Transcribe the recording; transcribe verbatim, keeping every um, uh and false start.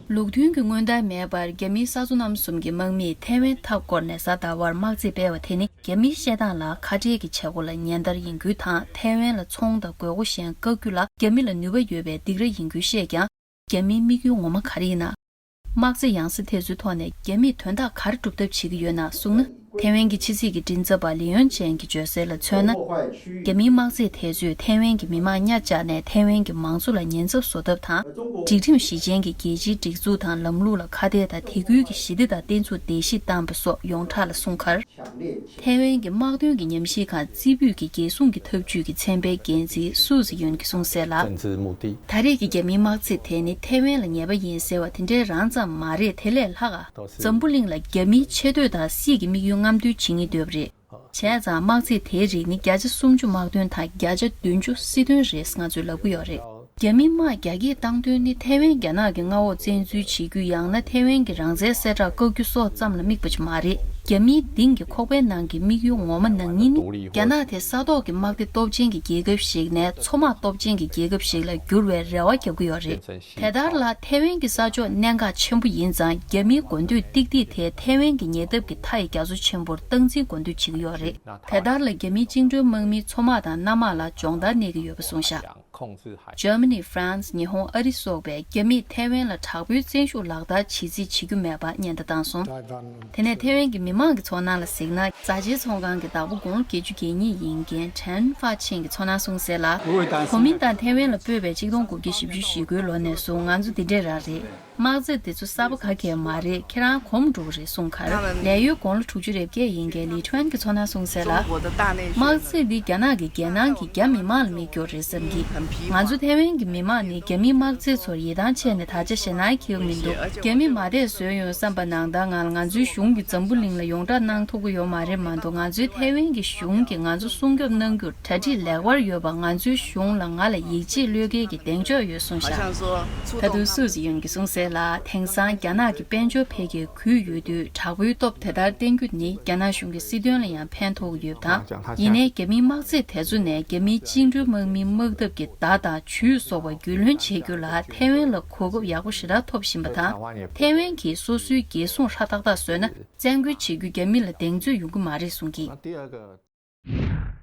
ལུགས་མཐུན་གྱི་སྔོན་བརྡ་མེད་པར་རྒྱ་མིའི་ས་མཚོ་གནམ་གསུམ་གྱི་དམག་མིས་ཐའེ་ཝན་མཐའ་བསྐོར་ནས་གཟའ་ཟླ་བར་དམག་རྩེད་སྤེལ་བ་དེ་ནི་རྒྱ་མིའི་བཤད་སྟངས་ལ་ཁ་བྲལ་གྱི་བྱེད་སྒོ་ལ་ཉེན་བརྡ་ཡིན་ཁུལ་དང་། ཐའེ་ཝན་ལ་ཚོང་དང་དགོས་མཁོ་གཞན་བཀག་རྒྱུ་ལ་རྒྱ་མི་ལ་ནུས་པ་ཡོད་པའི་སྡིགས་ར་ཡིན་ཁུལ་བཤད་ཀྱང་། རྒྱ་མིའི་དམིགས་ཡུལ་ངོ་མ་ག་རེ་ཡིན་ན། དམག་རྩེད་ཡང་སེ་དེ་ཚོའི་ཐོག་ནས་རྒྱ་མིས་དོན་དག་ག་རེ་སྒྲུབ་ཐབས་བྱེད་ཀྱི་ཡོད་ན་གསུངས་ན། ཐའེ་ཝན་གྱི་ཕྱི་སྲིད་ཀྱི་མགྲིན་ཚབ་པ་ལི་ཡོན་ཅན་གྱིས་བརྗོད་གསལ་ལ་མཚོན་ན། རྒྱ་མིའི་དམག་རྩེད་དེ་ཚོས་ཐའེ་ཝན་གྱི་མི་དམངས་གཉའ་བཅག་ནས་ཐའེ་ཝན་གྱི་མང་གཙོ་ལ་ཉེན་ཚབས་བཟོ་ཐབས་དང་། སྒྲིག་ཁྲིམས་གཞི་ཅན་གྱི་རྒྱལ་སྤྱིའི་སྒྲིག་འཛུགས་དང་ལམ་ལུགས་ལ་ཁ་གཏད་དང་། དེ་ཁུལ་གྱི་ཞི་བདེ་དང་བརྟན་ཚུགས་བརྡལ་བཤིག་བཏང་པ་སོགས་ཡོངས་གྲགས་ལ་གསུངས་ཁར། ཐའེ་ཝན་གྱི་དམག་དོན་གྱི་ཉམས་ཞིབ་ཁང་རྩེ་ཕུད་ཀྱི་རྒྱལ་སྲུང་གི་འཐབ་ཇུས་ཀྱི་ཚན་པའི་འགན་འཛིན་སུའུ་ཛི་ཡོན་གྱིས་གསུངས་གསལ་ལ། ད་རེས་ཀྱི་རྒྱ་མིའི་དམག་རྩེད་དེ་ནི་ཐའེ་ཝན་ལ་ཉེས་པ་ཡིན་ཟེར་བ་དེ་འདྲའི་རང་ཙམ་མ་རེད། དེ་ལས་ལྷག་ག་འཛམ་བུ་གླིང་ལ་རྒྱ་མིའི་ཆེ་བསྟོད་དང་སྲིད་ཀྱི་དམིགས་ཡུལ་རྔམ་སྟོན་བྱེད་སྙིང་འདོད་པ་རེད། བྱས་ཙང་དམག་རྩེད་དེའི་རིགས་ནི་བརྒྱ་ཆ་སུམ་ཅུ་དམག་དོན་དང་བརྒྱ་ཆ་བདུན་ཅུ་སྲིད་དོན་རེད་ང་ཚོས་ལབ་ཀྱི་ཡོད་རེད། རྒྱ་མིའི་དམག་རྒྱ་སྐྱེད་བཏང་དོན་ནི་ཐའེ་ཝན་རྒྱ་ནག་གི་མངའ་འོག་བཙན་འཛུལ་བྱེད་རྒྱུ། ཡང་ན་ཐའེ་ཝན་གྱི་རང་བཙན་གསལ་བསྒྲགས་བཀག་རྒྱུ་སོགས་ཙམ་ལ་དམིགས་པ་ཅིག་མ་རེད། རྒྱ་མིའི་གཏིང་གི་ཁོག་པའི་ནང་གི་དམིགས་ཡུལ་ངོ་མ་ནང་ཉིད་ནི། རྒྱ་ནག་དེ་ས་ཐོག་གི་དམག་སྡེ་སྟོབས་ཆེན་གྱི་རྒྱལ་ཁབ་ཞིག་ནས་མཚོ་དམག་སྟོབས་ཆེན་གྱི་རྒྱལ་ཁབ་ཞིག་ལ་འགྱུར་བའི་རེ་བ་བརྒྱབ་ཀྱི་ཡོད་རེད། དེ་ལྟར་ལ་ཐའེ་ཝན་གྱི་ས་ཕྱོགས་གནད་འགག་ཆེན་པོ་ཡིན་ཙང་། རྒྱ་མིའི་འགོ་འདོད་ཏིག་ཏིག་དེ་ཐའེ་ཝན་གྱི་ཉེ་འདབས་ཀྱི་མཐའ་ཡི་རྒྱ་མཚོ་ཆེན་པོར་སྟངས་འཛིན་འགོ་འདོད་བྱེད་ཀྱི་ཡོད་རེད། དེ་ལྟར་ལ་རྒྱ་མིའི་བཅིངས་འགྲོལ་དམག་མིའི་མཚོ་དམག་དང་གནམ་དམག་ལ་སྦྱོང་བརྡར་གནས་ཀྱི་ཡོད་པ་གསུངས་བཞག་ཇར་མ་ནི། ཧྥ་རན་སི། ཉི་ཧོང་། ཨ་རི་སོགས་པས་རྒྱ་མིས་ཐའེ་ཝན་ལ་དྲག་པོའི་བཙན་ཤུགས་ལག་བསྟར་བྱེད་རྩིས་བྱེད་རྒྱུ་མེད་པ་སྙན་བརྡ་བཏང་སོང་། དེ་ནས་ཐའེ་ཝན་གྱི་མི་མང་གི་ཚོར་སྣང་ལ་གཟིགས་ན། རྫ་ཆེན་ཚོང་ཁང་གི་བདག་པོ་དགུང་ལོ་བརྒྱད་ཅུ་གྱ་གཉིས་ཡིན་མཁན་ཁྲེན་ཧྥ་ཆིན་གྱི་ཚོར་སྣང་གསུངས་གསལ་ལ། གོ་མིན་ཏང་ཐའེ་ཝན་ལ་སྤོས་པའི་གཅིག་སྟོང་དགུ་བརྒྱ་བཞི་བཅུ་ཞེ་དགུའི་ལོ་ནས་བཟུང་ང་ཚོ་འདི་འདྲས་རང་རེད། དམག་རྩེད་འདི་ཚོ་གསར་པ་ག་གེ་མ་རེད། ཁྱེད་རང་གོམས་འགྲོ་གི་རེད་གསུངས་ཁར། ལས་གཡོལ་དགུང་ལོ་དྲུག་ཅུ་རེ་བརྒྱད་ཡིན་མཁན་ལི་ཁྲོན་གྱི་ཚོར་སྣང་གསུངས་གསལ་ལ། དམག་རྩེད་འདི་རྒྱ་ནག་གིས་རྒྱལ་ནང་གི་རྒྱ་མི་མང་ལ་དམིགས་རྒྱུ་རེད་བསམ་གི། ང་ཚོ་ཐའེ་ཝན་གྱི་མི་མང་ནི་རྒྱ་མིའི་དམག་རྩེད་ཚོར་ཡིད་ཐང་ཆད་ནས་ད་ཆ་ཞེད་སྣང་འཁྱེར་མི་འདུག་རྒྱ་མི་མ་བསྡད་བཟོས་ཡོང་བསམ་པ་ནང་ལྟར་ང་ལ་ང་ཚོའི་གཞུང་གིས་འཛམ་བུ་གླིང་ལ་ཡོངས་གྲགས་གནང་ཐུབ་ཀྱི་ཡོད་མ་རེད་མ་གཏོགས། ང་ཚོའི་ཐའེ་ཝན་གྱི་གཞུང་གིས་ང་ཚོ་སྲུང་སྐྱོབ་གནང་རྒྱུར་གྲ་སྒྲིག་ལེགས་པར་ཡོད་པ། ང་ཚོའི་གཞུང་ལ་ང་ལ་ཡིད་ཆེས་བློས་འགེལ་གྱི་གདེང་འཇོག་ཡོད་གསུངས་བཞག་ད་དུང་སུའུ་ཛི་ཡོན་གྱིས་གསུངས་གསལ་ལ། དེང་སང་རྒྱ་ནག་གི་དཔལ་འབྱོར་འཕེལ་རྒྱས་རྒུད་ཡོད་དུས་དྲག་པོའི་སྟོབས་དེ་ལྟར་བསྟན་རྒྱུ་ནི་རྒྱ་ནག་གཞུང་གི་སྲིད་དོན་ལ་ཡང་ཕན་ཐོགས་ཀྱི་ཡོད་པ་དང་། ཡིན་ནའི་རྒྱ་མིའི་དམག་རྩེད་དེ་ཚོ་ནས་རྒྱ་མིའི་བཅིངས་འགྲོལ་དམག་མིའི་དམག་འཐབ་ཀྱི་མདའ་དང་ཇུས་སོགས་པ་རྒྱུས་ལོན་བྱེད་རྒྱུ་ལ་ཐའེ་ཝན་ལ་གོ་སྐབས་ཡག་པོ་ཞེ་དྲག་ཐོབ་བཞིན་པ་དང་། ཐའེ་ཝན་གྱིས་སོ་སོའི་རྒྱལ་སྲུང་ཧྲ་ཏག་ཏག་བཟོས་ན། བཙན་རྒོལ་བྱེད་རྒྱུ་རྒྱ་མི་ལ་གདེང་ཚོད་ཡོང་གི་མ་རེད་གསུངས་ཀྱིས།